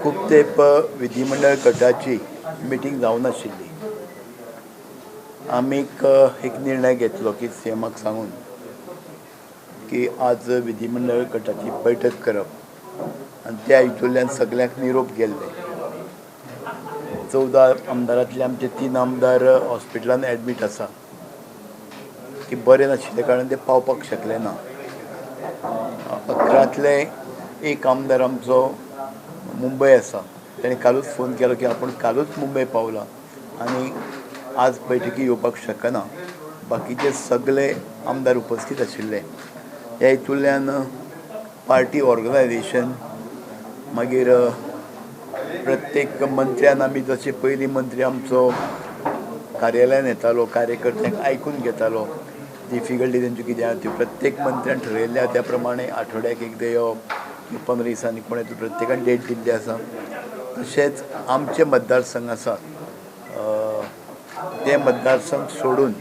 खूब तेंप विधिमंडळ गटाची मिटींग जावनाशिल्ली. आमी एक निर्णय घेतलो की सी एमाक सांगून की आज विधिमंडळ गटाची बैठक करप आनी त्या हितूंतल्यान सगल्यांक निरोप गेल्ले. 14 आमदारांतले आमचे 3 आमदार हॉस्पिटलान एडमीट आसा की बरें नाशिल्ले कारणान ते पावपाक शकले ना. 11तले एक आमदार आमचो मुंबय आसा, ताणें कालूच फोन केलो की आपूण कालूच मुंबय पावला आनी आज बैठकी येवपाक शकना. बाकीचे सगळे आमदार उपस्थित आशिल्ले. ह्या हितूंतल्यान पार्टी ऑर्गनायजेशन मागीर प्रत्येक मंत्र्यान आमी जशे पयलीं मंत्री आमचो कार्यालयान येतालो, कार्यकर्त्यांक आयकून घेतालो, डिफिकल्टी तेंच्यो कितें आहा त्यो प्रत्येक मंत्र्यान ठरयल्ले आहा त्या प्रमाणे आठवड्याक एकदां येवप, 15 दिसांनी कोण येतलो प्रत्येकान डेट दिल्ली आसा. तशेंच आमचे मतदारसंघ आसा ते मतदारसंघ सोडून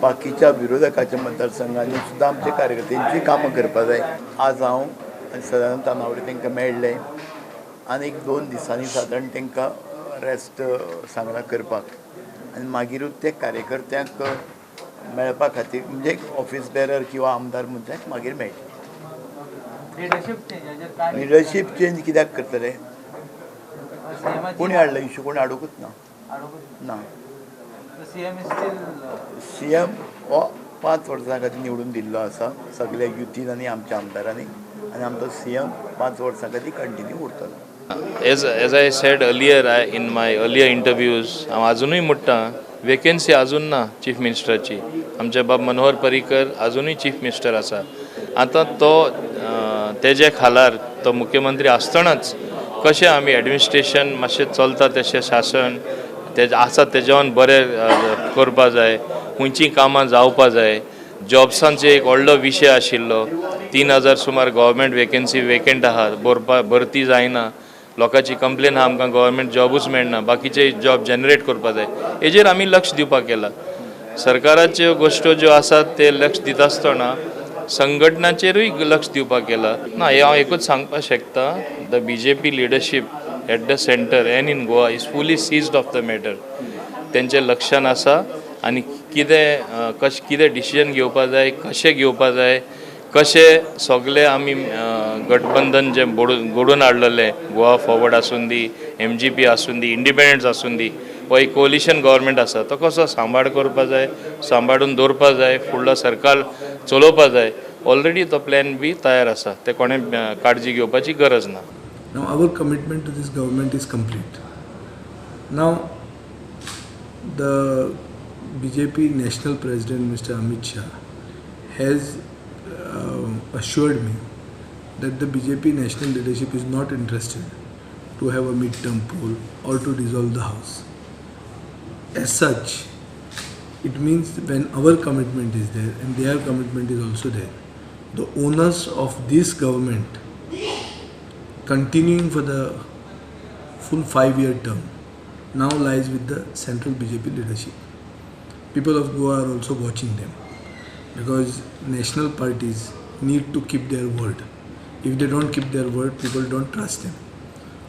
बाकीच्या विरोधकाच्या मतदारसंघांनी सुद्दां आमचे कार्यकर्त्यांची कामां करपाक जाय. आज हांव आनी सदानंद तानावडे तांकां मेळ्ळे आनी 1-2 दिसांनी सादारण तांकां रेस्ट सांगलां करपाक आनी मागीरूच ते कार्यकर्त्यांक मेळपा खातीर म्हणजे ऑफिस बेरर किंवा आमदार मनशाक मागीर मेळटले. लिडरशीप चेंज कित्याक करतले? कोणी हाडला इशू? कोणी हाडूंकच ना. ना, सी एम हो 5 वर्सां खातीर निवडून दिल्लो आसा सगल्या युतीन आनी आमच्या आमदारांनी आनी आमचो सी एम 5 वर्सां खातीर कंटिन्यू उरतलो. As I said earlier in my earlier interviews, हांव आजुनूय म्हणटा वेकेन्सी आजून ना चीफ मिनिस्टराची. आमचे बाब मनोहर पर्रीकर आजुनूय चीफ मिनिस्टर आसा. आतां तो तेजे खालार तो मुख्यमंत्री आसतनाच कशें आमी एडमिनिस्ट्रेशन मातशें चलता तशें शासन तेजें आसा तेज्यान बरें करपा जाय, खंयचीं कामां जावपा जाय. जॉब्सांचे एक व्हडलो विशय आशिल्लो. 3000 सुमार गव्हर्मेंट वेकेन्सी वेकेंट आहा, भरती जायना, लोकांची कंप्लेन आहा आमकां गव्हर्मेंट जॉबूच मेळना, बाकीचे जॉब जनरेट करपा जाय. हेजेर आमी लक्ष दिवपाक केलां. सरकाराच्यो गोश्ट्यो ज्यो आसात ते लक्ष दिता आसतना संघटनाचेरूय लक्ष दिवपाक केलां. ना, हें हांव एकूच सांगपाक शकता, the BJP leadership at the centre and in Goa is fully seized of the matter. तेंच्या लक्षान आसा आनी कितें कशें कितें डिसिजन घेवपा जाय, कशें घेवपा जाय, कशें सगळे आमी गठबंधन जें घडोवन हाडलेलें, गोवा फॉरवर्ड आसूं दी, एमजीपी आसूं दी, इंडिपेंडंट्स आसूं दी, हो एक कोलिशन गव्हर्मेंट आसा तो कसो सांबाळ करपा जाय, सांबाळून दवरपा जाय, फुडलो सरकार चलोवपा जाय. ऑलरेडी तो प्लॅन बी तयार आसा, ते कोणें काळजी घेवपाची गरज ना. Now our commitment to this government is complete. Now the BJP national president Mr. Amit Shah has assured me that the BJP national leadership is not interested to have a mid-term poll or to dissolve the house. As such, it means when our commitment is there and their commitment is also there, the onus of this government continuing for the full 5-year term now lies with the central BJP leadership. People of Goa are also watching them because national parties need to keep their word. If they don't keep their word, people don't trust them.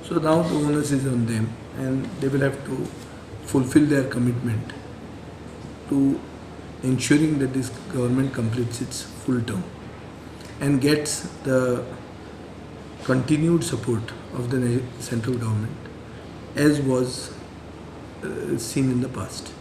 So now the onus is on them and they will have to fulfill their commitment to ensuring that this government completes its full term and gets the continued support of the central government as was seen in the past.